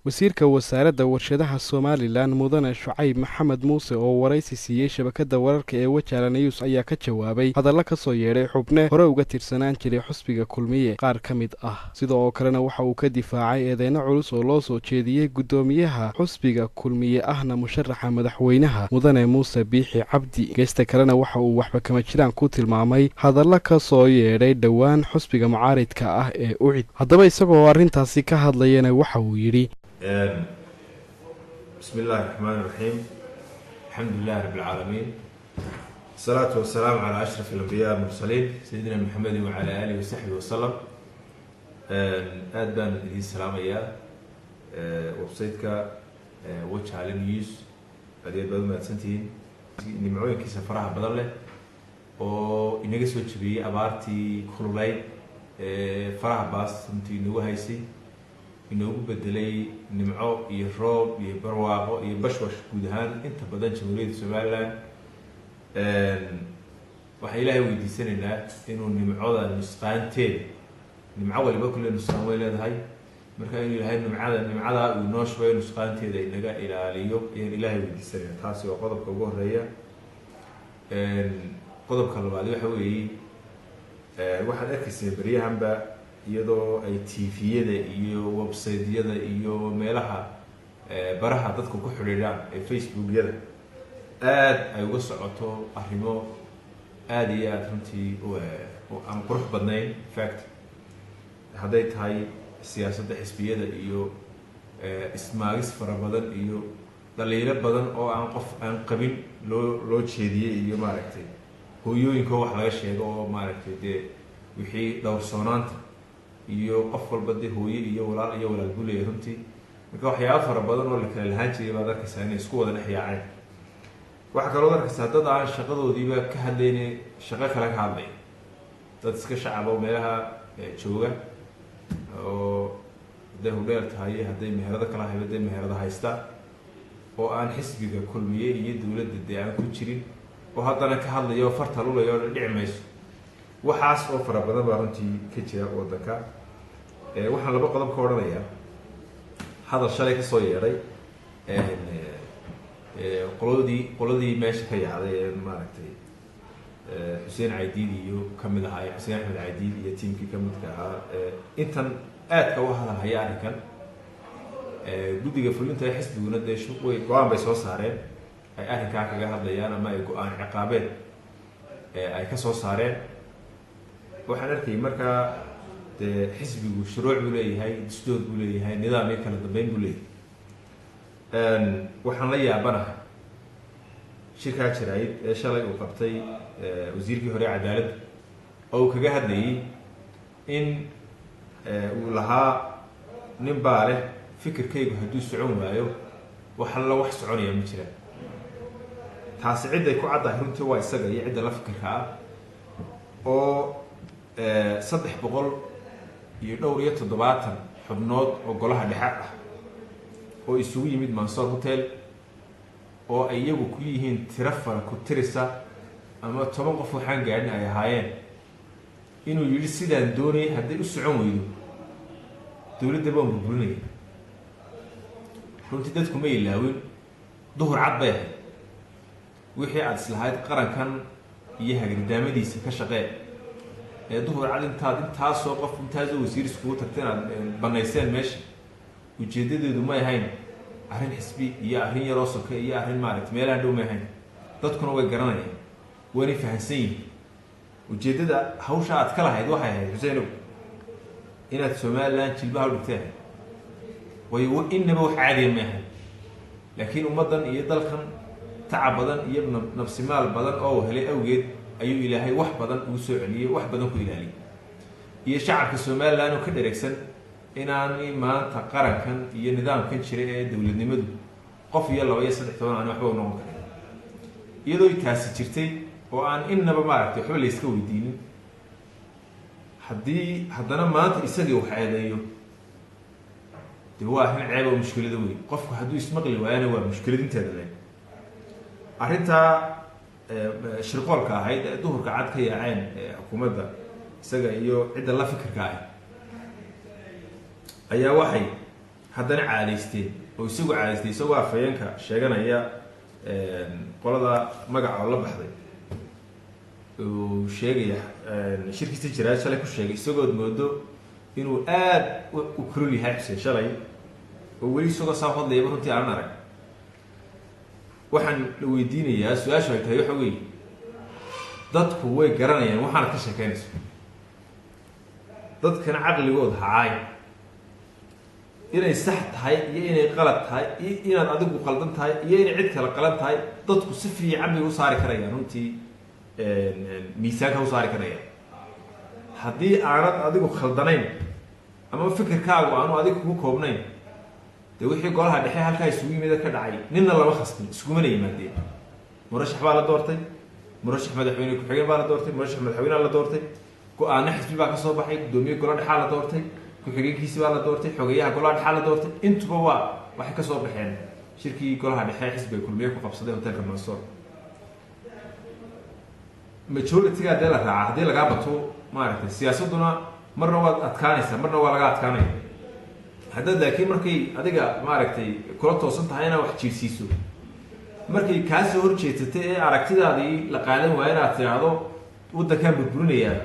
Wasiirka wasaaradda warshadaha Somalilan, Mudane Shucayb Maxamed Muuse, oo waraysi siiyey shabakada wararka ee Wajaale News, ayaa ka jawaabay hadallo kasoo yeedhay xubne hore uga tirsanaan jiray xusbiga Kulmiye qaar ka mid ah. Sida oo kalena waxa uu ka difaacay eedeyno culus oo loo soo jeediyey guddoomiyaha xusbiga Kulmiye ahna musharaxa madaxweynaha, Mudane Muuse Biixi Cabdi. Geesta kalena waxa uu waxba kama jiraan ku tilmaamay hadallo kasoo yeedhay dhowaan xusbiga mucaaridka ah ee UCID. Haddaba isagoo arrintaasi ka hadlayana waxa uu yidhi: Bismi illaahi raxmaan raxiim, alxamdu lilahi rab alcaalamiin, asalaatu wasalaamu calaa ashraf alambiyaa almursaliin, sayidina Maxamedin wacalaa aalihi wasaxbihi wasalam. Aada baan idiin salaamayaa website-ka Wajaale News, aad iyo aad baad umahadsantihiin. Nimcooyinkiisa faraha badan leh oo inaga soo jebiyey abaartii kululayd faraha baas runtii inagu haysay, inoogu bedelay nimco iyo roob iyo barwaaqo iyo bashwash guud ahaan inta badan Jamhuuriyadda Somaliland. Waxaan Ilaahay weydiisanaynaa inuu nimcoda nusqaanteeda, nimco waliba kulle nusqaan way leedahay, marka inuu Ilaahay nimcada nimcadaa uu inoo shubayo nusqaanteeda inaga ilaaliyo ayaan Ilaahay weydiisanayna. Taasi waa qodobka ugu horeeya. Qodobka labaad waxa weeye, waxaad arkayseen beryahanba iyadoo ay TV-yada iyo website-yada iyo meelaha baraha dadku ku xidhiidhaan ee Facebookyada aada ay uga socoto arrimo aada iyo aada runtii aan qurux badnayn. Infact, hadday tahay siyaasadda xisbiyada iyo ismaagis fara badan iyo dhaliilo badan oo aan qof aan qabin loo jeediyey, iyo maaragtay hooyooyinko wax laga sheego oo maaragtay dee wixii dhowrsoonaanta iyo qof walba dee hooye iyo walaal iyo walaal buleya runtii. Marka waxyaaba fara badan oo la kala lahaan jiray baad arkaysaa inay isku wada dhex yaaceen. Waxaa kaloo arkaysaa dad aan shaqadoodiiba ka hadlayne shaqo kale ka hadlay, dad iska shacaba oo meelaha jooga, oo hadday hudheel tahay, hadday meherado kala hay, hadday meherado haysta, oo aan xisbiga Kulmiye iyo dowladda dee aan ku jirin, oo haddana ka hadlaya oo farta lulaya oo dhici mayso. Waxaas oo fara badan baa runtii ka jira waddanka. Waxaan laba qodob ka odhanayaa hadal shalay kasoo yeedhay qoladii meesha ka yaacday ee maaragtay Xuseen Caydiid iyo kamid ahaa, Xuseen Axmed Caydiid iyo tiimkii kamidka ahaa intan aadka u hadal haya arrinkan. Guddiga fulinta ee xisbiguna dee way go-aan bay soo saareen ay arrinkaa kaga hadlayaan ama ay go-aan ciqaabeed ay ka soo saareen. Waxaan arkayay markaa dee xisbigu shuruuc buu leeyahay, dastuur buu leeyahay, nidaam iyo kala dambeyn buu leeyahay. Waxaan la yaabanahay shirkaa jaraayid ee shalay uu qabtay wasiirkii hore cadaaladda oo uu kaga hadlayay in uu lahaa nin baa leh fikirkaygu hadduu socon waayo wax alla wax soconaya ma jiraan. Taasi cidday ku caddahay runtii waa isaga iyo cidda la fikirka ah, oo 374 xubnood oo golaha dhexe ah oo isugu yimid Mansoor Hotel, oo ay iyagu ku yihiin tiro fara ku tirisa ama 10 qof waxaan gaadhin ay ahaayeen, inuu yidhi sidaan doonayay hadday u socon weydo dowladda baan burburinaya. Runtii dadku ma ilaawin, duhur cad bay ahayd. Wixii aada islahayd qarankan iyo hagardaamadiisa ka shaqee ee duhur cad intaad intaasoo qof, intaasoo wasiir iskugu tagta inaad banayseen meesha, ujeedadeedu may ahayn arrin xisbi iyo arrin yaroo soke iyo arrin maaragtay meelaan dhow may ahayn. Dadkuna way garanayaan, waynay fahamsan yihiin ujeeddada hawsha aad ka lahayd. Waxay ahayd, Xuseenow, inaad Somaliland jilbaha u dhigtay ahayd, waayo inaba wax caadiya may ahayn. Laakiin ummaddan iyo dalkan tacab badan iyo nabsimaal badan oo helay awgeed ayuu Ilaahay wax badan ugu soo celiyey, wax badan ku ilaaliyey, iyo shacabka Somaliland oo ka dheregsan inaanay maanta qarankan iyo nidaamkan jira ee dowladnimadu qof iyo laba iyo saddex toban aan waxba u noqon karin. Iyadoo taasi jirtay oo aan innaba maaragtay waxba layska weydiinin, haddii haddana maanta isagii wax eedeeyo, dee waa arrin ceeb oo mushkilada weyn. Qofku hadduu ismaqli waayana waa mushkilad inteeda leeg. Arrintaa shirqoolka ahayd ee duhurka cad ka yaaceen xukuumadda, isaga iyo cidda la fikirka ah, ayaa waxay Haddana caadaysteen oo isagu caadaystay, isagoo afhayeenka sheeganaya qolada magaca oo la baxday uu sheegaya shirkiisi jiraa shalay ku sheegay, isagood moodo inuu aada u kulul yahay Xuseen shalay, oo weli isagoo saa hadlayaba runtii aanan arag. Waxaan la weydiinayaa su-aashu ay tahay waxa weeye, dadku way garanayaan waxaanad ka sheekeynayso, dadkana caqligood hacaay inay sax tahay iyo inay qalad tahay iyo inaad adigu qaldan tahay iyo inay cid kale qalan tahay, dadku si fiican bay u saari karayaan runtii, miisaanka u saari karayaan. Haddii aanad adigu khaldanayn ama fikirkaagu aanu adiga kugu koobnayn, dee wixii golaha dhexe halkaa isugu yimid ka dhacay ninna lama khasbin, iskumana yimaadeen. Murashax baa la doortay, murashax madaxweyne ku-xigeen baa la doortay, murashax madaxweyneha la doortay, go-aano xisbi baa kasoo baxay, guddoomiye golo dhexaa la doortay, ku-xigeenkiisi baa la doortay, xogeyaha golaha dhexaa la doortay. Intuba waa waxay kasoo baxeen shirkii golaha dhexe xisbiga Kulmiye ku qabsaday hotelka Mansoor. Majority-gaa dee la raaca haddii lagaa bato, maaragtay, siyaasadduna marna waad adkaanaysaa, marna waa laga adkaanaya. Haddaad laakiin markay adiga maaragtay kula toosan tahayna wax jiirsiiso, markay kaasoo horjeedsatay ee aragtidaadii la qaadan waayo inaad tidhaahdo waddankaan burburinayaa,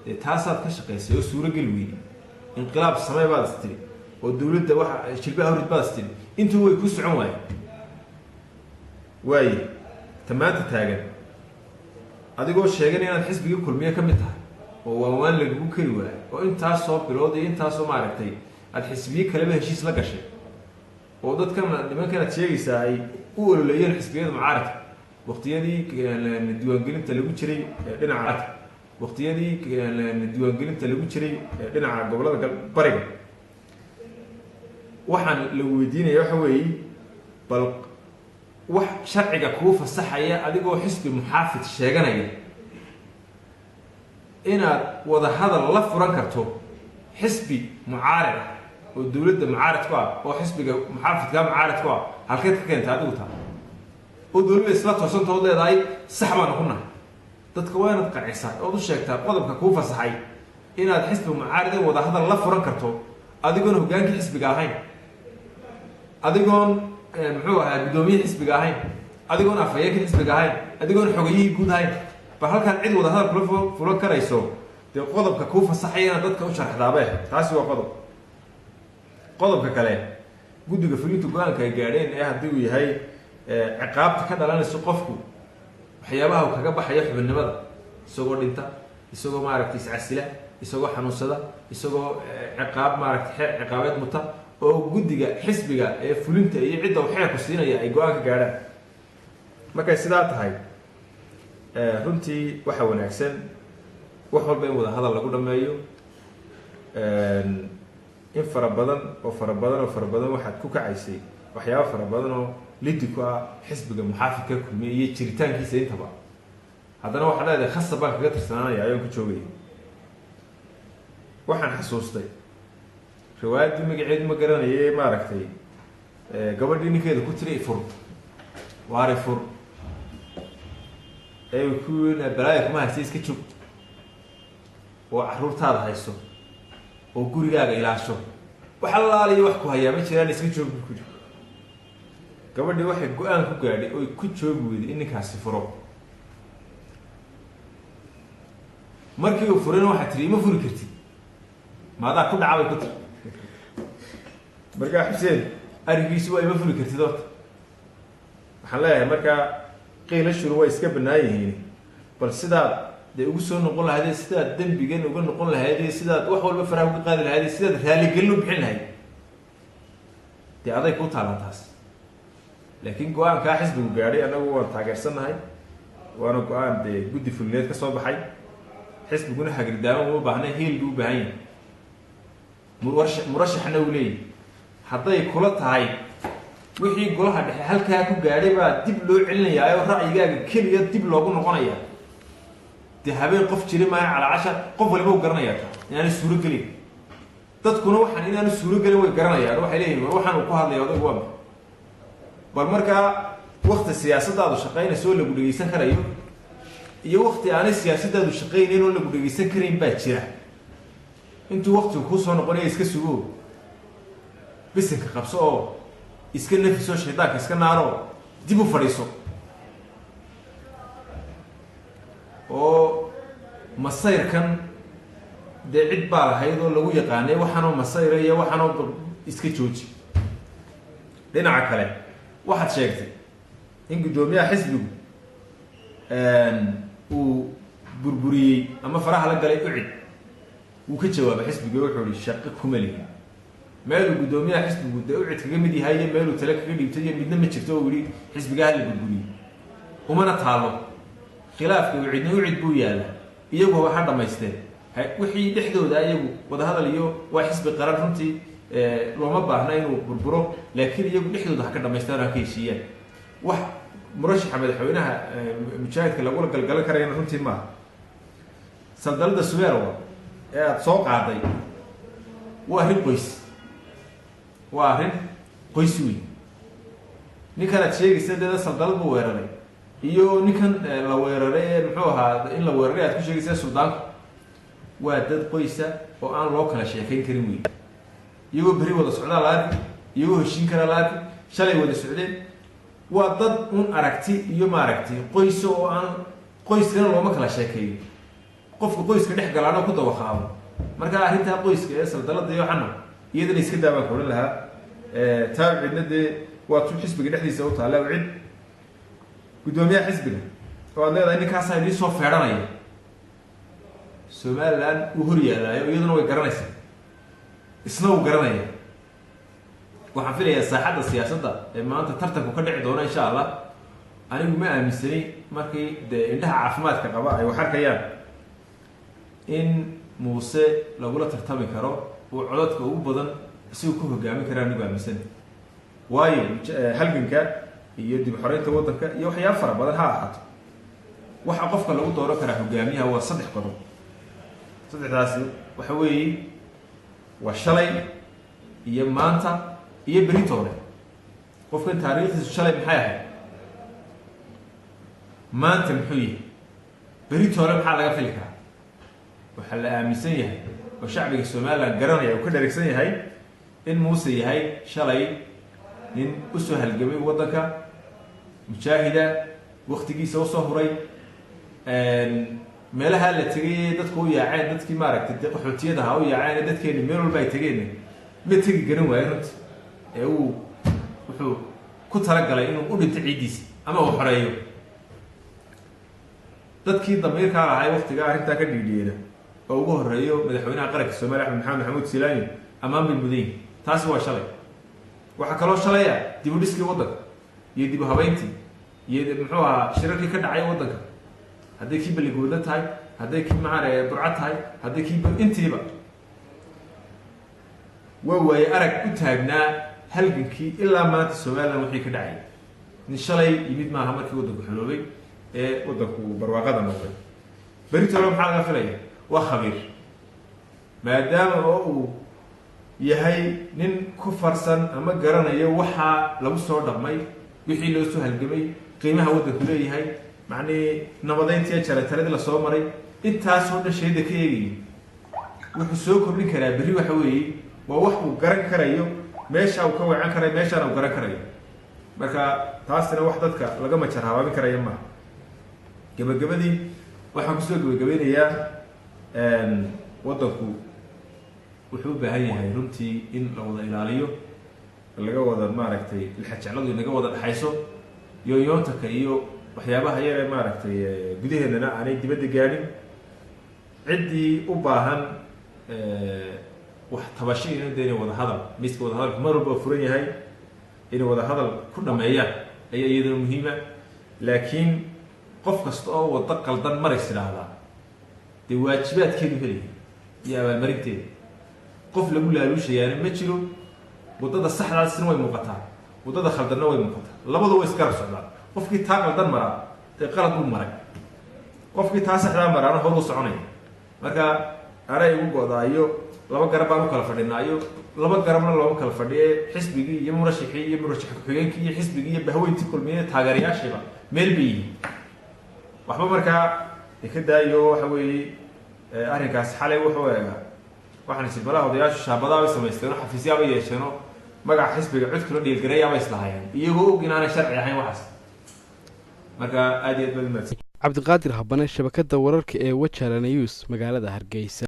dee taasaad ka shaqaysay oo suurogeli weyday. Inqilaab samee baad is tiri oo dawladda waxa jilbaha horrid baad is tiri, intuu way ku socon waaye. Waaye ta maanta taagan adigoo sheegan inaad xisbigii Kulmiye ka mid tahay oo waan lagagu kari waayo, oo intaasoo bilood iyo intaasoo maaragtay aada xisbiye kaleba heshiis la gashay, oo dadkan nimankanaad sheegaysaa ay u ololeeyeen xisbiyada mucaaradka waqtiyadii diiwaangelinta lagu jiray dhinaca, waqtiyadii diiwaangelinta lagu jiray dhinaca gobollada bariga. Waxaan la weydiinaya waxa weeye, bal wax sharciga kuu fasaxaya adigoo xisbi muxaafid sheeganaya inaad wada hadal la furan karto xisbi mucaarid ah oo dawladda mucaarid ku ah oo xisbiga muxaafidkaa mucaarid ku ah, halkeed ka keenta adigu taa oo dawladda isla toosantood leedahay sax baanu ku nahay? Dadka waa inaad qancisaa ood u sheegtaa qodobka kuu fasaxay inaad xisbi mucaarida wada hadal la furan karto adigoon hoggaankii xisbiga ahayn, adigoon muxuu ahaa guddoomiye xisbiga ahayn, adigoon afhayeenkii xisbiga ahayn, adigoon xogayihii guud ahayn. Bal halkaad cid wada hadal kula fulan karayso dee qodobka kuu fasaxaya inaad dadka u sharxdaabe. Taasi waa qodob. Qodobka kale, guddiga fulinta go-aanka ay gaadheen ee haddii uu yahay ciqaabta ka dhalanayso qofku waxyaabaha uu kaga baxayo xubinnimada, isagoo dhinta, isagoo maaragtay iscasila, isagoo xanuunsada, isagoo ciqaab maaragtay xeer ciqaabeed muta, oo guddiga xisbiga ee fulinta iyo cidda uu xeerku siinaya ay go-aan ka gaadhaan. Markay sidaa tahay, runtii waxaa wanaagsan wax walba in wada hadal lagu dhameeyo. In fara badan oo fara badan oo fara badan waxaad ku kacaysay waxyaaba fara badan oo lidi ku ah xisbiga muxaafidka Kulmiye iyo jiritaankiisa intaba, haddana waxaad leedahay khasab baan kaga tirsanaanaya ayaan ku joogaya. Waxaan xasuustay riwaayaddii magaceedu ma garanaye, maaragtay, gabadhii ninkeeda ku tiri ifur waar ifur, ee ku balaaya kuma haysta, iska joog oo carruurtaada hayso oo gurigaaga ilaasho, wax allaaliyo wax ku hayaa ma jiraan, iska joog bu kuyidhi. Gabadhii waxay go-aan ku gaadhay oy ku joogi weyday in ninkaasi furo. Markii uu furayna waxaa tiri ima furi kartid, maadaa ku dhaca bay ku tiri. Markaa Xuseen arrinkiisu waa ima furi kartid. Horta waxaan leeyahay markaa qiilashuru way iska bannaan yihiin, bal sidaad dee ugu soo noqon lahaydee, sidaad dembigan uga noqon lahaydee, sidaad wax walba faraha uga qaadi lahaydee, sidaad raaligelin u bixin lahayd, dee aday kuu taalaa taas. Laakiin go-aankaa xisbigu gaadhay annagu waan taageersannahay, waana go-aan dee guddi fulineed ka soo baxay. Xisbiguna hagridaamo uma baahna, heel buu u baahan yahay, murashaxna uu leeyahy. Hadday kula tahay wixii golaha dhexe halkaa ku gaadhay baa dib loo celinayaa oo ra'yigaaga keliya dib loogu noqonaya, dee habeen qof jiri maayo calaa cashar, qof waliba u garanayaa taa inaanu suuro gelin. Dadkuna waxaan inaanu suuro gelin way garanayaan, waxay leeyihin war waxaan uu ku hadlaya odaygu waa maxay? Bal markaa wakti siyaasadaadu shaqaynayso oo lagu dhegeysan karayo iyo wakti aanay siyaasadaadu shaqaynayn oo lagu dhegeysan karayn baa jira. Intuu waktigu kuu soo noqonaya iska sugo. Bisinka qabso oo iska nafiso, shaydaanka iska naaro, dib u fadhiiso oo masayrkan dee cid baa lahayd oo lagu yaqaanay waxaanoo masayra iyo waxaanoo iska jooji. Dhinaca kale waxaad sheegtay in guddoomiyaha xisbigu uu burburiyey ama faraha la galay ucid. Wuu ka jawaabay xisbiga, wuxuu ihi shaqo kuma lihi. Meeluu guddoomiyaha xisbigu dee ucid kaga mid yahay iyo meeluu tale kaga dhiibtay iyo midna ma jirto oo yihi xisbigaa hala burburiyey, umana taalo. Khilaafka ucidna ucid buu yaallaa, iyagu waxa dhamaysteen wixii dhexdooda, iyagu wadahadal iyo waa xisbi qaran runtii looma baahna inuu burburo, laakiin iyagu dhexdooda ha ka dhamaystaan, ha ka heshiiyaan. Wax murashaxa madaxweynaha mujaahidka lagula galgalan karayana runtii maaha. Saldalada Sumeerwa ee aada soo qaaday waa arrin qoys, waa arrin qoys weyn. Ninkan aad sheegaysa deeda saldalad buu weeraray iyo ninkan la weeraray ee muxuu ahaa in la weeraray aad ku sheegaysa suldaanku waa dad qoysa oo aan loo kala sheekayn karin wey. Iyagoo berri wada socdaa la arki, iyagoo heshiin karaa la arki, shalay wada socdeen. Waa dad un aragti iyo maaragtay qoysa oo aan qoyskana looma kala sheekeeyo, qofka qoyska dhex galaano ku dawaqaabo. Marka arrintaa qoyska ee saldalada iyo waxana iyadana iska daa baan ka odhan lahaa. Taa ucidna dee waa tu xisbiga dhexdiisa u taalla ucid. Guddoomiyaha xisbiga oo aad leedahay ninkaasaa idiin soo feedhanaya, Somaliland uu hor yaallaayo, iyaduna way garanaysaa, isna uu garanaya. Waxaan filayaa saaxadda siyaasadda ee maanta tartanku ka dhici doono insha Allah, anigu ma aaminsani markii dee indhaha caafimaadka qaba ay wax arkayaan in Muuse lagula tartami karo uu codadka ugu badan isagu ku hogaamin kara. Anigu aaminsani waayo halganka iyo dib xoreynta waddanka iyo waxyaaba fara badan ha ahaato, waxa qofka lagu dooran karaa hogaamiyaha waa saddex qodob. Saddexdaasi waxa weeye waa shalay iyo maanta iyo beritoole. Qofkan taariikhdiisu shalay maxay ahayd, maanta muxuu yahay, beritoole maxaa laga fili karaa? Waxaa la aaminsan yahay oo shacbiga Somaliland garanaya uu ka dheregsan yahay in Muuse yahay shalay nin usoo halgamay waddanka, mujaahida, waktigiisa usoo huray, meelaha la tegay dadku u yaaceen, dadkii maaragtay dee qaxootiyada ha u yaaceen, dadkeeni meel walba ay tegeen ma tegi garan waayo runti ee uu wuxuu ku talagalay inuu u dhinto ciiddiisa ama uu xoreeyo. Dadkii damiirkaa lahay waktigaa arrintaa ka dhiidhiyeena oo ugu horeeyo madaxweynaha qaranka Somaaliya Axmed Maxamed Maxamuud Silaanyo ammaan bay mudan yihin. Taasi waa shalay. Waxaa kaloo shalaya dib u dhiskii waddanka iyo dib u habeyntii iyo muxuu ahaa shirarkii ka dhacay waddanka, hadday kii Balligooda tahay, hadday kii maxaa Burco tahay, hadday kii intiiba waa waaye arag u taagnaa halgankii ilaa maanta Somaliland wixii ka dhacay. Nin shalay yimid maaha markii waddanku xoloobay ee waddanku barwaaqada noqday. Beritoole maxaa laga filaya? Waa khabiir, maadaama oo uu yahay nin ku farsan ama garanayo waxaa lagu soo dhaqmay, wixii loo soo halgamay, qiimaha waddanku leeyahay, macnii nabadeyntiiyo jarataradii lasoo maray, intaasoo dhan shayda ka eegayay. Wuxuu soo kordhin karaa berri waxa weeye waa wax uu garan karayo, meesha uu ka weecan karayo, meeshaana uu garan karayo. Marka taasina wax dadka laga majar habaabin karaya maaha. Gabagabadii waxaan kusoo gabagabeynayaa, waddanku wuxuu u baahan yahay runtii in la wada ilaaliyo, laga wada maaragtay ilxajecladu inaga wada dhexayso, yoonyoontaka iyo waxyaabaha yar ee maaragtay gudaheennana aanay dibadda gaadhin. Ciddii u baahan wax tabasho ina de inay wada hadal, miiska wada hadalku mar walba furan yahay, inay wada hadal ku dhameeyaan ayaa iyadana muhiima. Laakiin qof kasta oo waddo qaldan marays idhaahdaa dee waajibaadkeedu helaya iyo abaalmarinteeda, qof lagu laaluushayaana ma jiro. Waddada saxdaasina way muuqataa, waddada khaldanna way muuqataa, labadu way isgarab socdaan. Qofkii taa qaldan maraa dee qalad buu maray, qofkii taa saxdaa maraana horuu soconaya. Marka anay igu go-daayo laba garab baan u kala fadhinaayo, laba garabna looma kala fadhiye, xisbigii iyo murashixii iyo murashax ku-xigeenkii iyo xisbigii iyo bahweyntii kulmiye taageerayaashiiba meel bay yihiin. Waxba markaa ka daayo waxa weeye arrinkaas xalay wuxuu eegaa waxaan isi malaha odayaashu shaabadaabay samaysteen oo xafiisyaabay yeesheenoo Magaca xisbiga cid kula dhiilgareeyaa bay islahaayeen, iyagoo og inaanay sharci ahayn waxaas. Marka aad iyo aad baad umahadsan. Cabdiqaadir Habane, shabakadda wararka ee Wajala News, magaalada Hargeysa.